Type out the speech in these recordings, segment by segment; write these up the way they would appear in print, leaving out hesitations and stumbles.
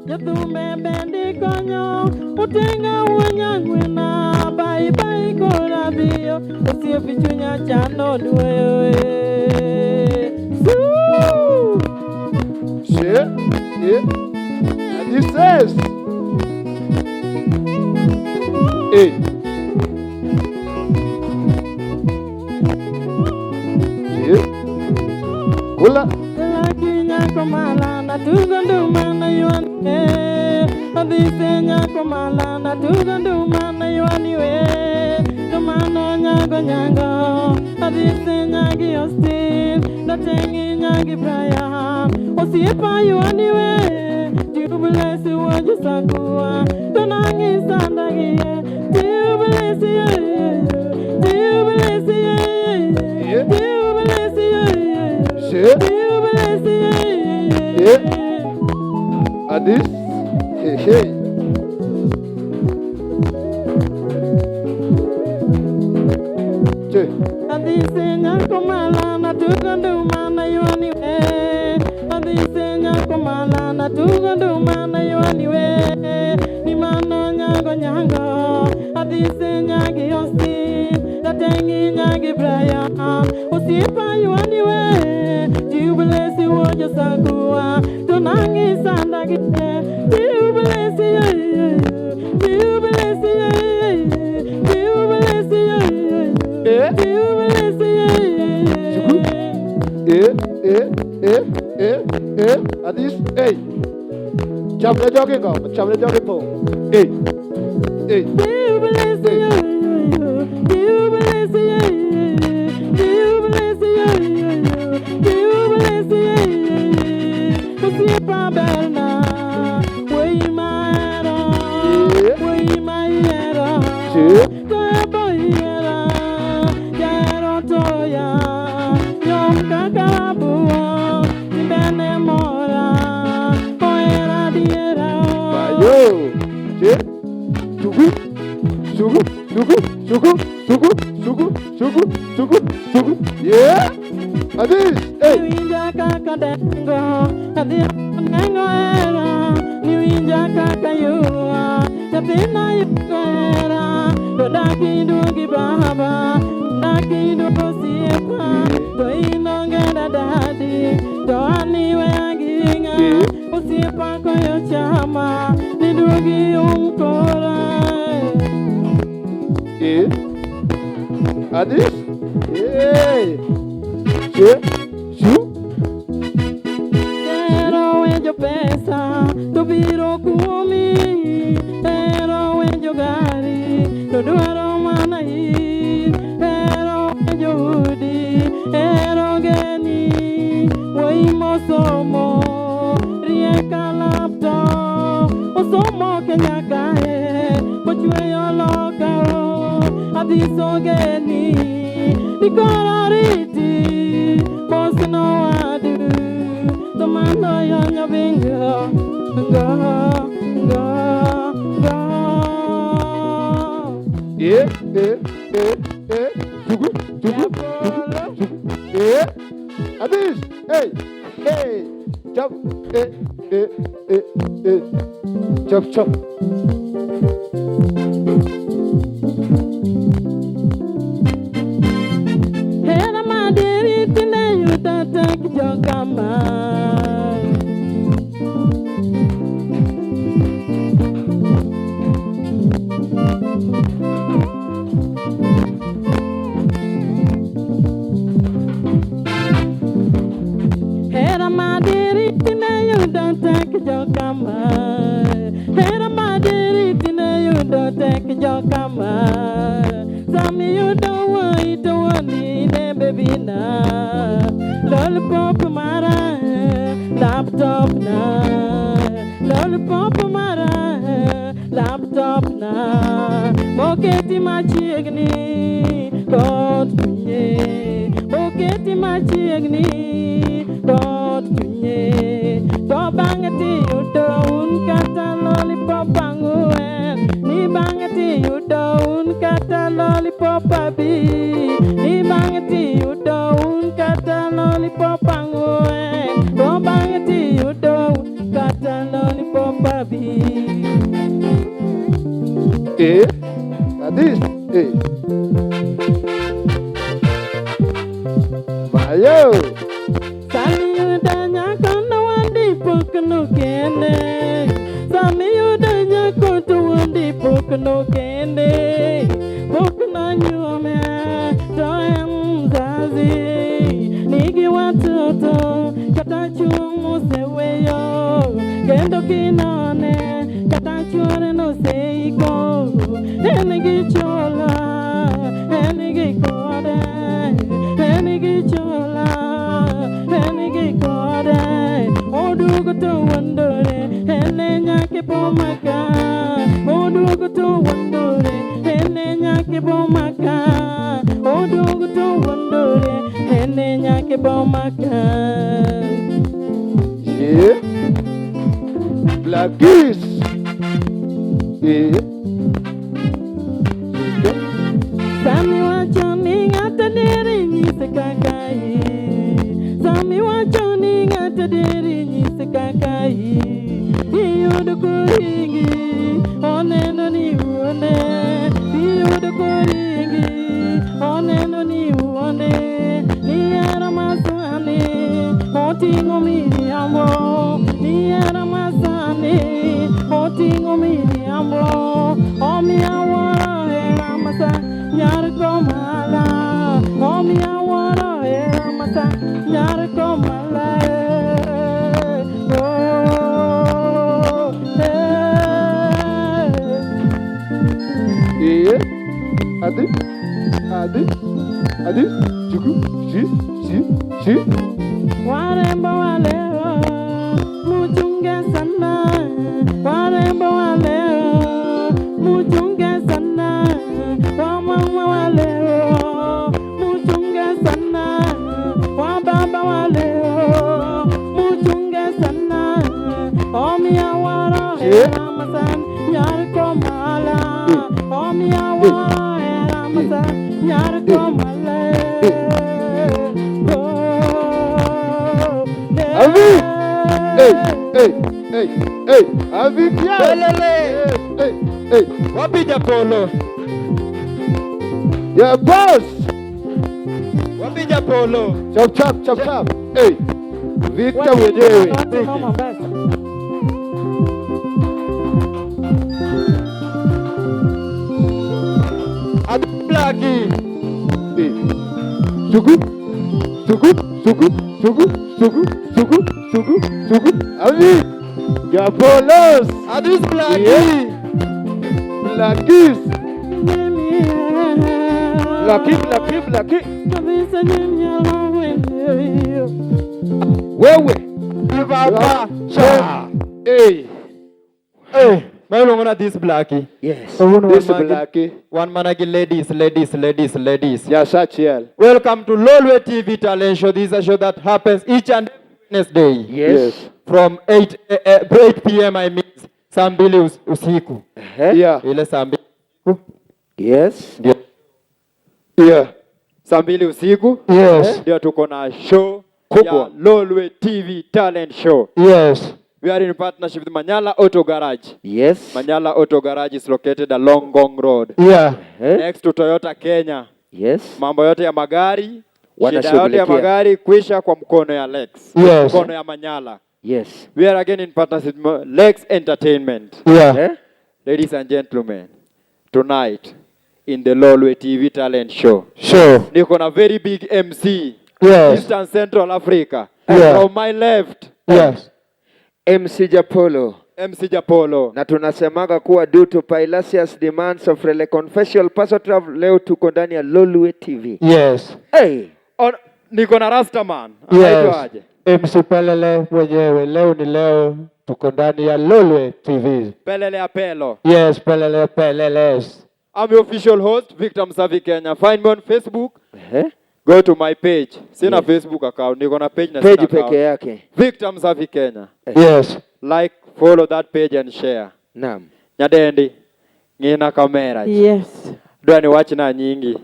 Jothumbe bendi konyo, utenga wuonyang'wena, bai bai kora biyo, osiep chunya chano dweyo Su! She, eh, and he says, eh, she, kula, Laki nyako malanda tugo nduma na ywani we Odhise nyako malanda tugo nduma na ywani we Tumano nyago nyango Odhise nyagi Austin Datengi nyagi Brian Osiepa ywani we Tubeless wojo sakua Tonangi sandagie Tubeless ye Tubeless ye Yeah. Tubeless ye she, Yeah. and this, hey, hey. Che, eh, eh, eh, eh, eh, eh, and this, hey. Chop the jogging go, chop the jogging pole. Hey, hey, she, bayo, she, sugu, sugu, sugu, sugu, sugu, sugu, sugu, sugu, sugu, yeah, and this, hey, Niwinja kaka dengo, adhi dengo era. Niwinja kaka yua, nyathina yugo era. To daki duogi baba, daki duogo osiepa. To in onge da dadi, to an iweya gi ng'a. Yeah. Osiepa koyo chama, ni duogi um kora. eh, and this, hey, she, su, Ero winjo pesa to biro kuomi, ero winjo gari to dwaro mana in, ero winjo udi, ero geni, wuoyi mosomo, rieka laptop, osomo Kenya kae, mochweyo loka o, adhiso geni, dikoro riti, mos nowadu. Tomando yonya bingo, go, go, go. eh, eh, eh, eh, sugu, sugu, sugu, sugu, eh, and this, hey, hey, chop, eh, eh, eh, eh, chop, chop. Hera madiri tine yuda tek jokama. Hera madiri tine yuda tek jokama. Hera madiri tine yuda tek jokama. Sami yuda wai to wani ne baby na. Lollipop mara, laptop na. Lollipop mara, laptop na. Moketi machiegni kod chunye. Moketi machiegni kod chunye. To bang'e tiyudo un kata lollipop ang'wen. Ni bang'e tiyudo un kata lollipop abich. Ni bang'e tiyudo un kata Eh, Adis. Eh. Mayo. Sami yudo nyako no wandi pok nokende. Sami yudo nyako to wandi pok nokende. Pok nonyuome to en mzazi. Nigi watoto kata chuo moseweyo. Kendo kinone kata chuore noseiko. En gi chola, en gi kode, en gi chola, en gi kode. Oduogo to wuondore, en e nyake bomaka. Oduogo to wuondore, en e nyake bomaka. Oduogo to wuondore, en e nyake bomaka. Yeah. Blackies. Eh. Sami wacho ni ng'ato deri nyise kaka i. Sami wacho ni ng'ato deri nyise kaka i. Iyudo koringi, oneno ni wuonde. Iyudo koringi, oneno ni wuonde. Ni hera masani, oting'o miriambo. Ni hera masani, oting'o miriambo. Omiya wuoro hera masa, nyar komala. Omiya wuoro hera masa, nyar komala. Oh, eh. Eh. Adi. Adi. Adi. Chuku. Si. Si. Si. Warembo wa leo muchunge sana, warembo wa leo muchunge sana, wamama wa leo muchunge sana, wababa wa leo muchunge sana, omiya waro hera masan nyar komala, omiya waro hera masan nyar komala. Oh, Avi. Hey. Hey. Hey. Hey. Avi kia. Pelele. Hey. Hey. Wapi Japolo? Yeah, boss. Wapi Japolo? Chap chap chap chap. Hey. Victor mwenyewe. Mombasa. Adi Blackie. Eh. Sugu. Sugu. Sugu. Sugu. Sugu. Sugu. Sugu. Sugu. Avi. Japolos. Adi Blackie. Yeah. Blackies. Blackie, Blackie, Blackie. Wewe. Baba. Cha. Hey. Hey, Maluongo na this Blackie. Yes. This Blackie. Wan mana gi ladies, ladies, ladies, ladies. Nyasachiel. Welcome to Lolwe TV Talent Show. This is a show that happens each and every Wednesday. Yes. From 8 p.m. I mean, saa mbili usiku. Yeah. Ile saa mbili usiku. Yes. Ndio. Yeah. Saa mbili usiku. Yes. Ndio tuko na show Kubwa. ya Lolwe TV Talent Show. Yes. We are in partnership with Manyala Auto Garage. Yes. Manyala Auto Garage is located along Ngong Road. Yeah. Eh? Next to Toyota Kenya. Yes. Mambo yote ya magari, shida yote ya Wanashughulikia. magari kwisha kwa mkono ya Lex. Yes. Mkono ya Manyala. Yes. We are again in partnership with Lex Entertainment. Yeah. Eh? Ladies and gentlemen, tonight in the Lolwe TV Talent Show, Sure. niko na very big MC, Yes. Eastern Central Africa. Yeah. From my left, Yes. MC Japolo. MC Japolo. Na tunasemaga kuwa due to Pylasius demands of Confessional Pastor, leo tuko ndani ya Lolwe TV. Yes. Hey. On, niko na Rastaman. Yes. Anaitwaje? MC Pelele mwenyewe leo ni leo tuko ndani ya Lolwe TV. Pelele Apelo. Yes, Pelele Peleles. I'm your official host, Victor Msavi Kenya. Find me on Facebook. Eh? Go to my page. Sina Yes. Facebook account. Niko na page na Page sina account. peke yake. Victor Msavi Kenya. Yes. Like, follow that page and share. Naam. Nyadendi, ng'ina kamera. Yes. Dwa ni wachna nyingi.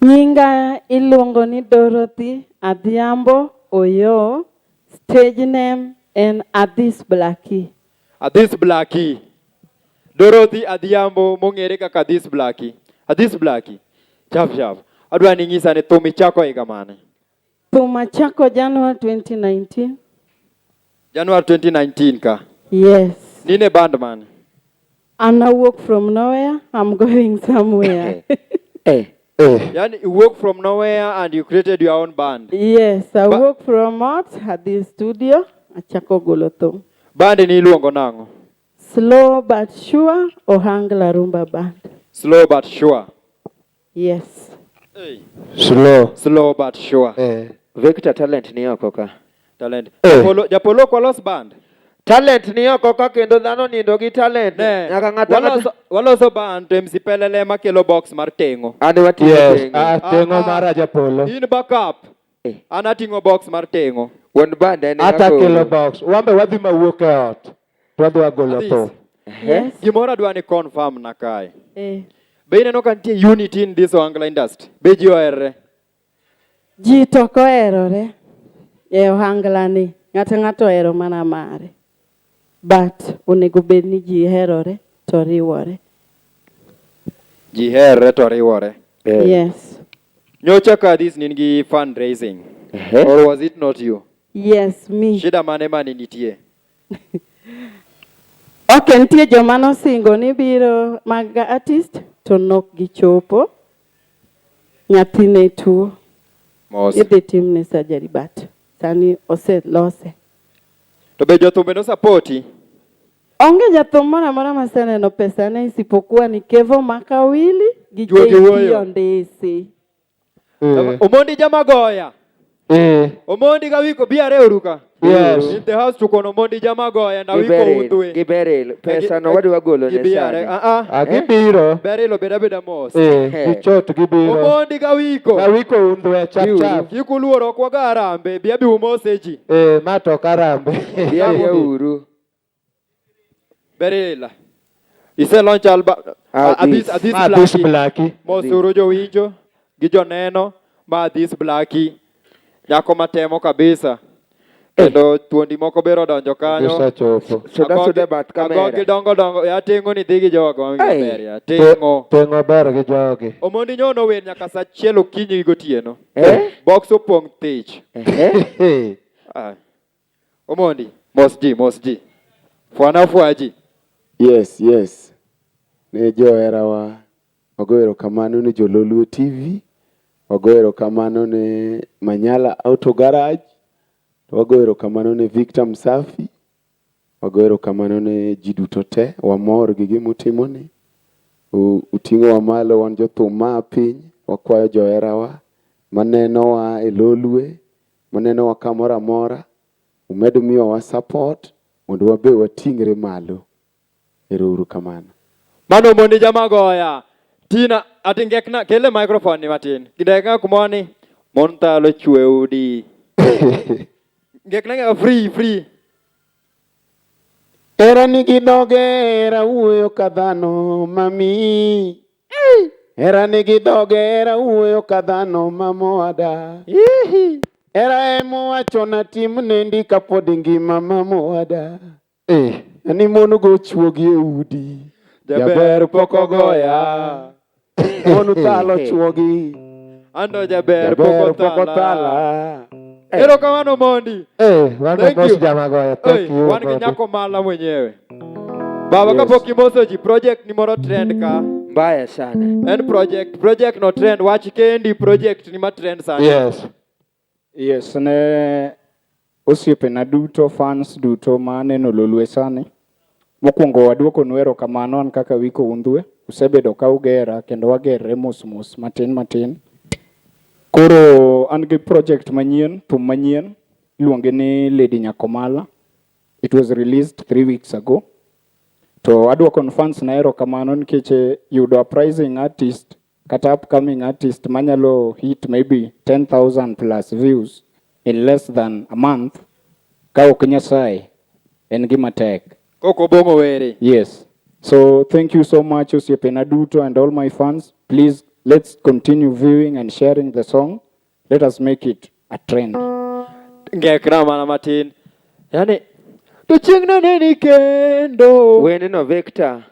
Nyinga iluongo ni Dorothy Adhiambo Oyo, stage name En Adhis Blackie. Adhis Blackie. Dorothy Adhiambo mong'ere kaka Adhis Blackie. Adhis Blackie. Chap chap. Adwa ni nyisa ni thum ichako higa mane? Thum achako January 2019. January 2019 ka. Yes. Nine band mane? An awuok from nowhere, I'm going somewhere. Eh. Eh. Yani you work from nowhere and you created your own band. Yes, I Ba wuok from ot, adhi studio, achako golo thum. Band ni iluongo nang'o? Slow but sure, Ohangla Rumba Band. Slow but sure. Yes. Hey. Slow. Slow but sure. Eh. Victor talent ni oko ka. Talent. Eh. Japolo, Japolo ok walos band. Talent ni oko ka kendo dhano nindo gi talent. Ne. Nyaka ng'ato Waloso, waloso band to MC Pelele makelo box mar teng'o. An wating'o Yes. teng'o. Ah, teng'o Ah, ah. mara Japolo. In backup. Eh. An ating'o box mar teng'o. Wuon band en Ata ng'ato- kelo box. Wambe wadhi mawuok e ot. To wadhi wagolo Adhis. thum. Yes. Gimoro adwa ni confirm na kae. Eh. Be ineno ka nitie unity in this Ohangla industry? Be ji oherre? Ji to ok oherore e ohangla ni. Ng'ato ng'ato ohero mana mare. But onego bed ni ji herore to riwore. Ji herre to riwore. Eh. Yes. Nyocha ka this nin gi fundraising. Eh. Or was it not you? Yes, me. Shida mane mane nitie? Ok, nitie joma nosingo ni biro mag artist to nok gichopo. Nyathine tuo. Mos. Idhi timne surgery but sani oselose. To be jothumbe no sapoti? Onge jathum moro amora maseneno pesane isipokuwa ni Kevo Makawili gi Juogi JP wuoyo. Ondisi. Eh. Omondi Jamagoya. Eh. Omondi Gawiko bi areuru ka. Yes. In the house tukono Omondi Jamagoya na Gi Wiko Beryl, Undwe. gi Beryl. Pesa no wadwa golo ne Gibi are. sani. Ah ah. Agibiro. Beryl obed abeda mos. Eh. Eh. Gichot gibiro. Omondi Gawiko. Gawiko undwe chap Biuru. chap. Kik uluor ok wago arambe. Bi abi umose ji. Eh, ma to ok arambe. Bi abiya uru. Beryl. Ise launch alba Adhis. Adhis Adhis Ma Adhis Blackie. Blackie. Mosuru jowinjo gi joneno ma Adhis Blackie. Nyako matemo kabisa. Kendo thuondi moko bero donjo kanyo. Gisechopo. Suda Agogi- suda bath Agogi kamera. dongo dongo. Ya teng'o ni dhi gi jogo. Ai. Maber ya. Teng'o. Teng'o ber gi jogi. Omondi nyono wer nyaka saa achiel okinyi gi gotieno. Eh? Box opong' thich. Eh? Eh. Ah. Omondi, mos ji, mos ji. Fwana fwa ji. Yes, yes. Ne joherawa, wago erokamano ne Jololue TV, wago erokamano ne Manyala Auto Garage, wago erokamano ne Victor Msafi, wago erokamano ne ji duto te, wamor gi gimutimoni. Uting'owa malo wan jothum maa piny, wakwayo joherawa manenowa e Lolwe, manenowa kamoro amora, umed miyowa support mondo wabe wating're malo. Ero uru kamano. Mano Omondi Jamagoya. Tina, ati ngekna, kele microphone ni matin. Gideka kumoni, mon thalo chwe udi. Ngekna ngeka free, free. Era nigi dhoge, era wuoyo ka dhano mami. Era nigi dhoge, era wuoyo ka dhano mamowada. Era emowachona tim nendi kapod ngima mamowada. Eh. Ani mon go chuogi e udi. Jaber pok ogoya. Mon thalo chuogi. Ando jaber Jaber pok pok othala. othala. Erokamano Omondi. Eh, wan Thank go boss you. Jamagoya. Oi, Thank you. wan gi Omondi. nyako mala mwenyewe. Baba Yes. kapok imoso ji project ni moro trend ka. Mbaya sana. En project no trend wach kendi project ni ma trend sani. Yes. Yes, ne osiepena duto, fans duto ma aneno Lolwe sani. Mokwongo waduokonu erokamano an kaka Wiko Undhwe. Usebedo ka ugera kendo wagerre mos mos matin matin. Koro an gi project manyien, thum manyien, iluonge ni Lady Nyakomala. It was released 3 weeks ago. To aduoko fans na erokamano nikech yudo uprising artist kata upcoming artist manyalo hit maybe 10,000 plus views in less than a month ka ok Nyasaye en gima tek. Koko bongo were. Yes. So thank you so much osiepena duto and all my fans. Please let's continue viewing and sharing the song. Let us make it a trend. Ngekna mana matin. Yani To chieng' naneni kendo. Wendno Victor.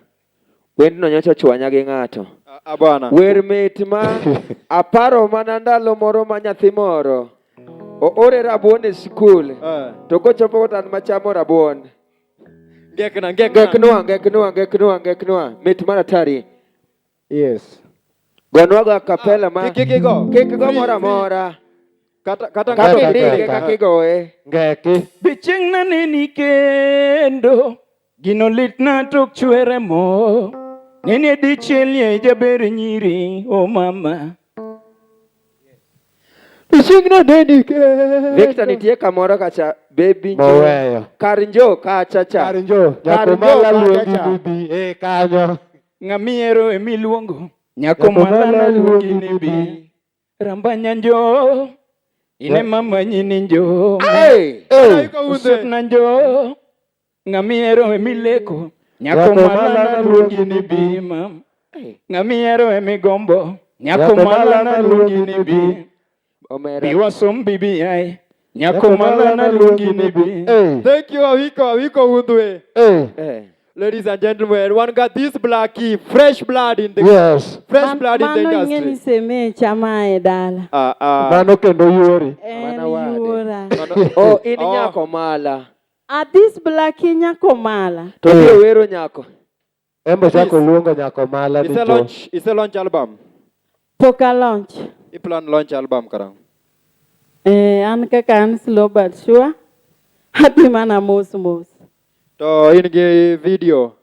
Wendno nyocha ochwanya gi ng'ato. Ah, bwana. Wer mit ma aparo mana ndalo moro ma nyathi moro oore rabuon e skul to kochopo to an machamo rabuon. Ngekna, ngekna. Ngeknwa, ngeknwa, ngeknwa, ngeknwa. Mit mar atari. Yes. Gonwa go acapella ma. Kik igo. Kik go moro amora. Kata kata Kaka Ngeka, indike ngeka. kaka igoye. Ngeki. Be chieng' naneni kendo gino litna tok chwere mo nenie dichiel ye jaber nyiri o mama. Chieng' naneni kendo. Victor nitie kamoro kacha baby njo. Moweyo. Kar njo kacha cha. Kar njo. Kar Nyako njo mala kacha luongi cha. ni bi. Eh, kanyo. Ng'amiero emiluongo nyako Nyako malana mala luongi luongi ni ni bi bi. rambanya njo ine mama nyini njo Hey! Eh. osiepna njo ng'amiero emileko nyako Nyako malana malana luongi luongi ni ni bi bi. mam ng'amiero emigombo nyako Nyako malana malana luongi luongi ni ni bi bi. Omera. bi wasom BBI nyako malana luongi ni bi. Eh. Thank you, Awiko, Awiko Undwe. Eh. Eh. Ladies and gentlemen, one got this blackie, fresh blood in the Yes. fresh blood in the Mano ing'e ni industry. semecha mae dala. Ah, ah. Mano kendo yuori. En Mano wade. yuora. Oh, in Oh. nyako mala. Adhis Blackie nyako mala. To biro wero nyako. Embo chako luongo nyako mala ni It's a jo. launch, it's a launch album. Pok a launch. I plan launch album karang. Eh, an kaka an slow but sure. Adhi mana mos mos. To in gi video.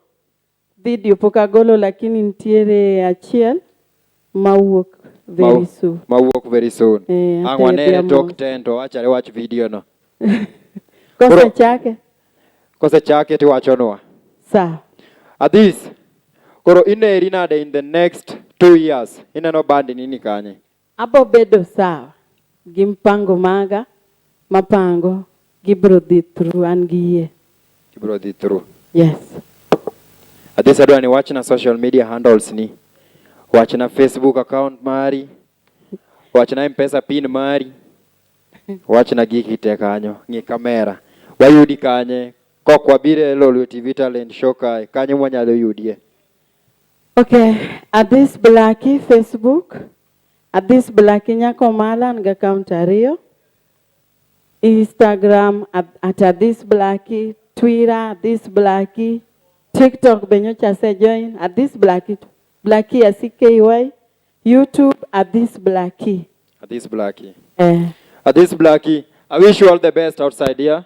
Video pok agolo lakini nitiere achiel mawuok very soon. Mawuok very soon. Eh, Ang wanene adhi tok mos. 10 to wachare wach video no. Kosechake? Kosechake tiwachonwa. Sawa. Adhis, koro ineri nade in the next 2 years? Ineno bandi nini kanye? Abo bedo sawa gi mpango maga mapango gibiro dhi through an gi yie. Gibiro dhi through. Yes. Adhis adwa ni wachna social media handles ni. Wachna Facebook account mari. Wachna M-Pesa pin mari. Wachna giki te kanyo. Ng'i kamera. Wayudi kanye. Kok wabiro e Lolwe TV Talent Show kae. Kanyo mwanyalo yudie. Okay, Adhis Blackie Facebook. Adhis Blackie Nyako Mala an gi account ariyo. Instagram at Adhis Blackie, Twitter Adhis Blackie, TikTok be nyocha ase join Adhis Blackie, Blackie ACKY, YouTube Adhis Blackie. Adhis Blackie. Eh, Adhis Blackie, I wish you all the best outside here.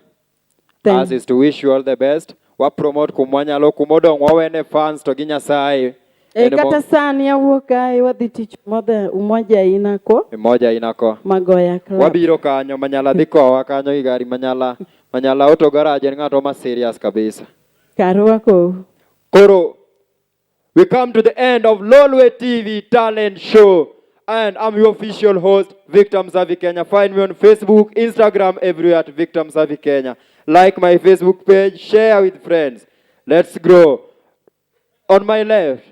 Thank Us is to wish you all the best. Wa promote kumwanyalo kumodong wawene fans to gi Nyasaye. Eh, En mo- kata sani awuok kae wadhi tich umoja inako Mmoja inako. Magoya Club. Wabiro kanyo Manyala dhi kowa kanyo gi gari Manyala. Manyala auto garage en ng'ato ma serious kabisa. Karwako. Koro we come to the end of Lolwe TV Talent Show. And I'm your official host, Victor Msavi Kenya. Find me on Facebook, Instagram, everywhere at Victor Msavi Kenya. Like my Facebook page, share with friends. Let's grow. On my left,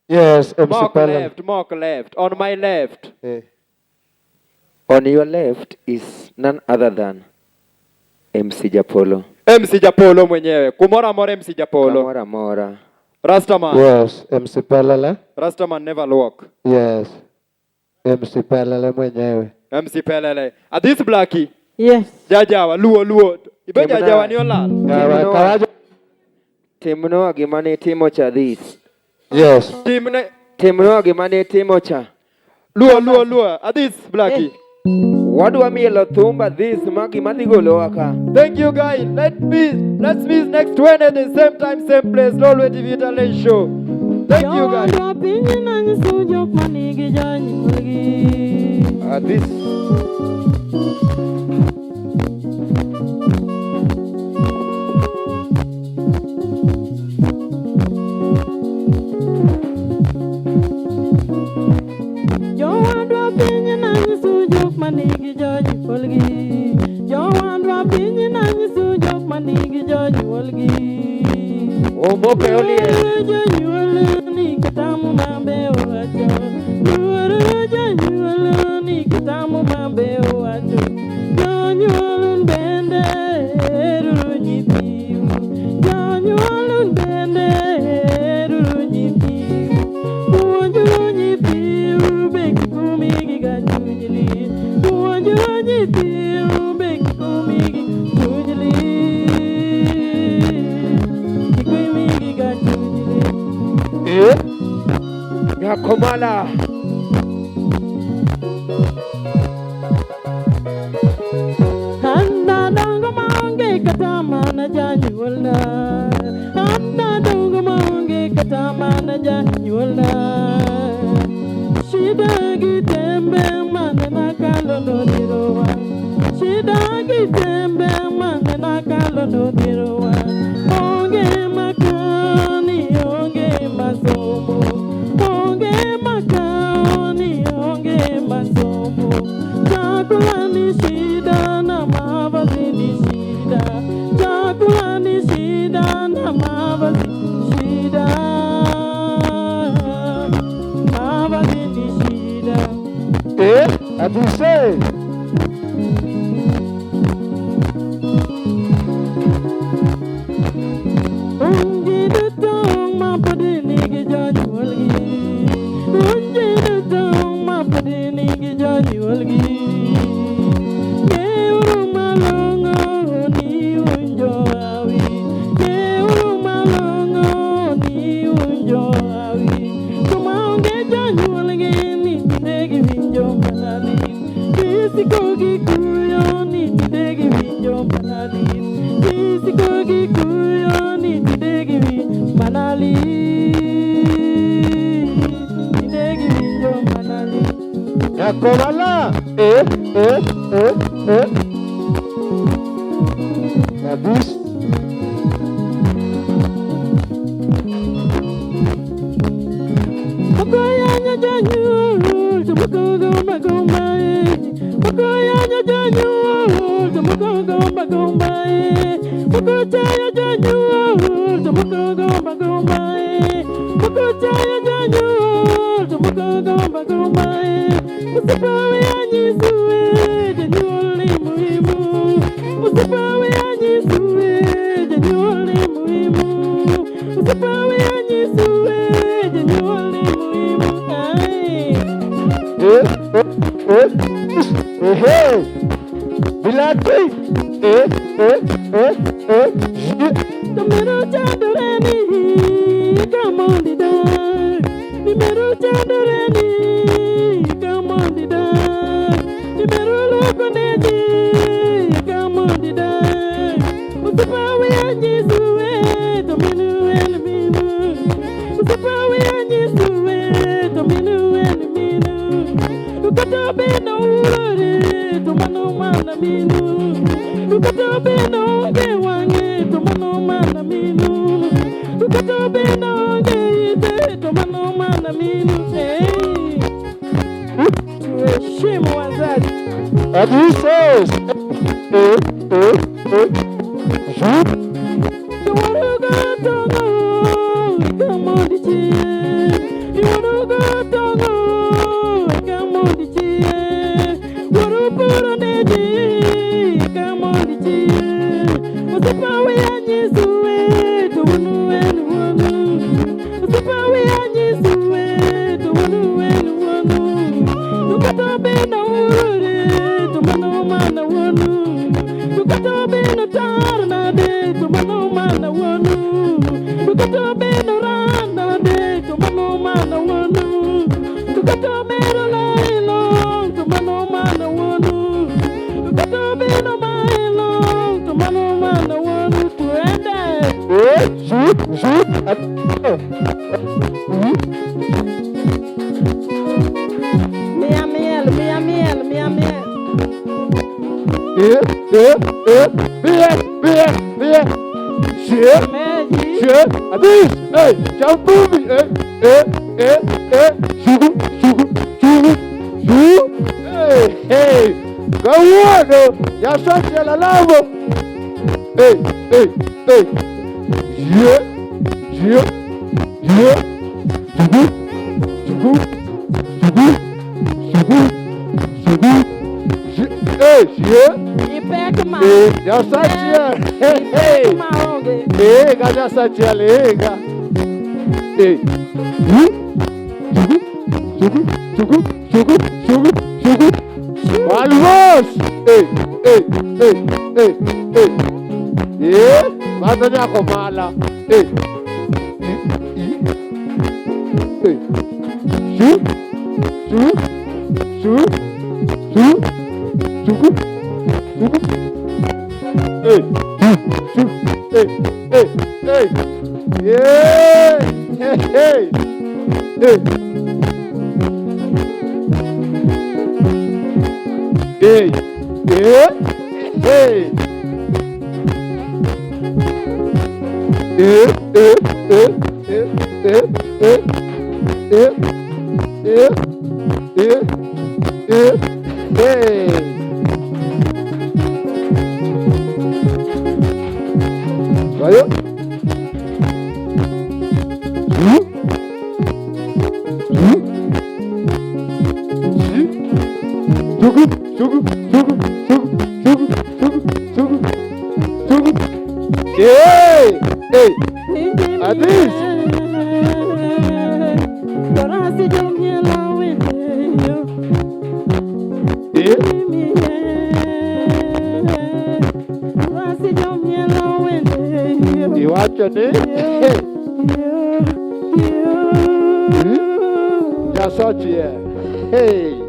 Yes, MC Mark Pelham. left, Mark left. On my left. Eh. On your left is none other than MC Japolo. MC Japolo mwenyewe. Kumora amora MC Japolo. Kamoro amora. Rastaman. Yes, MC Pelele. Rastaman never walk. Yes. MC Pelele mwenyewe. MC Pelele. Adhis Blackie. Yes. Jajawa, luo luo. Ibe Timna. jajawa ni olal. Kawa- Kawajo. Timnwa gima ne itimo cha this. Yes. Timne Timnwa gima ne itimo cha. luo luo luo. Adhis Blackie. Wadwa mielo thumba this ma gima dhi golowa ka. Thank you guys. Let's meet next Wednesday, same time, same place. Lolwe TV Talent Show. Thank you guys. Jowadwa piny nanyiso jok manigi jonyuolgi. This Jowadwa piny nanyiso jok manigi jonyuolgi. Jowadwa piny nanyiso jok manigi jonyuolgi. Omoke oliel. Luoro jonyuol ni kitamu mabe owacho. Luoro jonyuol ni kitamu mabe owacho. Jonyuol bende heruru nyithiu. Eh. Nyakomala. Anna dongo maonge kata mana janyuolna. Anna dongo maonge kata mana janyuolna. Shida gi tembe mane nakalo nodhirowa. Shida gi tembe mane nakalo nodhirowa. Onge makani, onge masomo. Onge makani, onge masomo. Chakula ni shida na mavazi ni shida. Chakula ni shida na mavazi shida. Mavazi ni shida. Eh. Adise. Unji duto ma pod nigi jonyuolgi. Unji duto ma pod nigi jonyuolgi. Ng'euru malong'o ni un johawi. Ng'euru malong'o ni un johawi. Joma onge jonyuolgi ni tinde giwinjo mana lit. Gisiko gikuyo ni tinde giwinjo mana lit. Gisiko gikuyo ni tinde giwinjo mana lit. Tinde giwinjo mana lit. Nyakomala. Eh. Eh. Eh. Eh. Adis. Okoyanyo janyuol to moko gomba gomba e. Okoyanyo janyuol to moko gomba gomba e. Moko chayo janyuol to moko gomba gomba e. Moko chayo janyuol to moko gomba gomba e. Usipawe anyisue janyuol ni muhimu. Usipawe anyisue janyuol ni muhimu. Usipawe anyisue janyuol ni muhimu. Ai. Eh. Eh. Eh. Eh. Bilati. Eh. Eh. Eh. Eh. Je. Tumero chandore ni kamondi dak. Nimero chandore ni kamondi dak. Nimero loko neji kamondi dak. Usipawe anyisue to minu en minu. Usipawe anyisue to minu en minu. Ukata beno urore to mano mana minu. Ukata beno onge wang'e to mano mana minu. Ukata beno onge ite to mano mana minu. Hey. Tuheshimu wazazi. Adise. Eh. Eh. Eh. Je. Iwaruga tongo kamondi chien. Iwaruga tongo kamondi chien. Warupuro neji kamondi chien. Usipawe anyisue to wunu en wuonu. Usipawe anyisue to wunu en wuonu. Ukata beno urore to mano mana wuonu. Ukata beno tar nade to mano mana wuonu. Ukata beno ran nade to mano mana wuonu. Ukata beno lailo to mano mana wuonu. Ukata beno mailo to mano mana wuonu. Tuende. Eh. Je. Je. Mia miel, mia miel, mia miel. Eh. Eh. Eh. Bien. Bien. Bien. Je. Meji. Je. Adis. Eh. Chambumi. Eh. Eh. Eh. Eh. Shugu. Shugu. Shugu. Shugu. Eh. Hey. Kawuono. Nyasache lalamo. Eh. Eh. Eh. Je. Je. Je. Shugu. Shugu. Shugu. Shugu. Shugu. Je. Eh. Je. Ipek ma. Eh. Nyasache. Hey. Hey. Ipek maonge. Ega Nyasache lega. Eh. Hu. Shugu. Shugu. Shugu. Shugu. Shugu. Shugu. Malvos. Eh. Eh. Eh. Eh. Eh. Eh. Mano nyako mala. Eh. I. I. Chu, chu, chu, chu, chuku, chuku. Hey, chu, chu, hey, hey, hey. Yeah, hey, hey, hey. Hey, yeah, hey. Eh, eh, eh, eh, eh, eh, eh, eh, eh, eh, hey. Ayo. Zu. Zu. Zu. Zugu, zugu, zugu, zugu, zugu, zugu, zugu, zugu. Hey, hey. Adis. Eh. Iwacho ni Nyasachi. Hey.